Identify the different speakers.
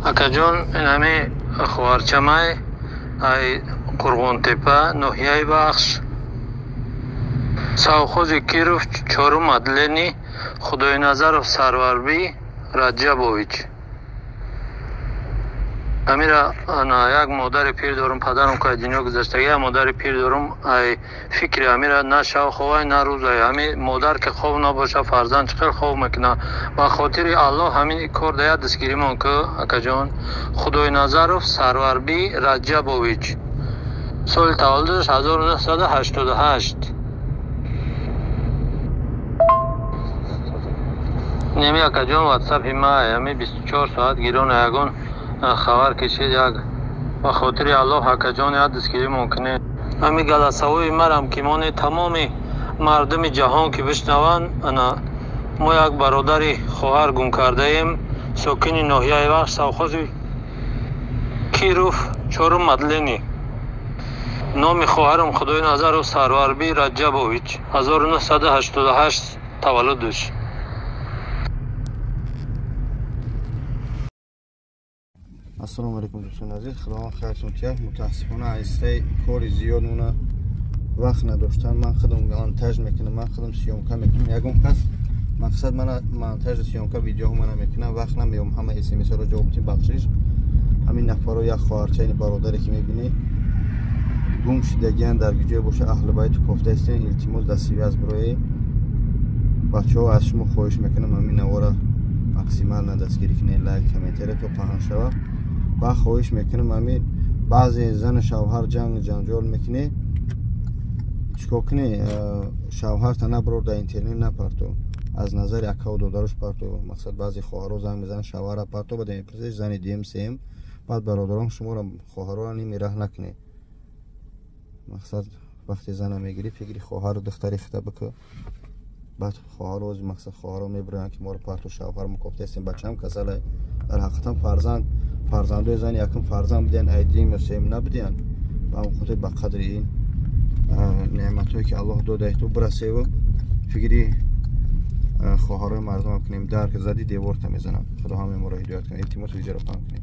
Speaker 1: Акаҷон, ин ҳами хоҳарчамай ай Қурғонтепа, ноҳияи Вахш, совхози Киров, чорум отделени, Худойназаров Сарварбӣ Раҷабович. Амира ана як модари пир дорум, падарам ки аз дунё гузаштагӣ, як модари пир дорум. Ай фикри амира на шав ховай, на рӯзай. Ҳами модар ки хов набоша, фарзанд чӣ хел хов мекуна? Ба хотири Аллоҳ ҳамин кор да як дастгиримон ку, акаҷон. Худойназаров Сарварбӣ Раҷабович, соли таваллудаш 1988. Неми, акаҷон, ватсапи ма ҳами 24 соат гирона. Ягон хабар кишид, як ба хотири Аллоҳ, акаҷон, як дастгиримон кунед. Ҳами голосовои марам ки мони тамоми мардуми ҷаҳон ки бишнаванд. Ана мо як бародари хоҳар гум кардаем, сокини ноҳияи Вахш, совхози Киров, чорум отделени. Номи хоҳарам Худойназаров Сарварбӣ Раҷабович, 1988 таваллудаш.
Speaker 2: Ассалому алайкум, дӯстони азиз, худованд хайртон тиҳад. Мутаассифона, айстаи кори зиёдмона вақт надоштан. Ман худам монтаж мекунам, ман худам съёмка мекунам. Ягон кас, мақсад, мана монтажу съёмка видеоҳо мана мекунам, вақт намеём ҳама смсҳоро ҷавоб дим, бахшиш. Ҳамин нафаро, як хоҳарча, ини бародаре ки мебинӣ, гум шидагиян, дар ҷое боша, аҳли байту кофта истен, илтимос, дар связь бироед. Бачаҳо, аз шумо хоҳиш мекунам, ҳамин навора максимально дастгирӣ кунед, лайк, комментария, то паҳн шавад. Ва хоҳиш мекунам, ҳамин баъзе зану шавҳар ҷанг ҷанҷол мекунӣ, чикор кунӣ? Шавҳарта наброр, дар интернет напарто, аз назари акаву додаруш парто. Мақсад, баъзе хоҳаро занг мезананд, шавҳара парто, баъд мепурсед зани дуюм, сеюм. Баъд бародарон, шуморо, хоҳароро ними раҳ накунед. Мақсад, вақте зана мегирӣ, фикри хоҳару духтари хита бикӯ. Баъд хоҳаро, мақсад, хоҳаро мебироянд, ки моро парто, шавҳар мукофтаистем, бачаам касалай. Дар ҳақиқатан фарзанд, фарзандои зани якум фарзанд будиянд, ай дуюм ё сеюм набудиянд. Ба ҳамон хотир ба қадри ин неъматҳое ки Аллоҳ додаи ту бирасеву фикри хоҳарои мардумам кунем. Дар зади деворта мезанам. Худо ҳамаи моро ҳидоят кунад. Илтимос, видеоро паҳн кунед.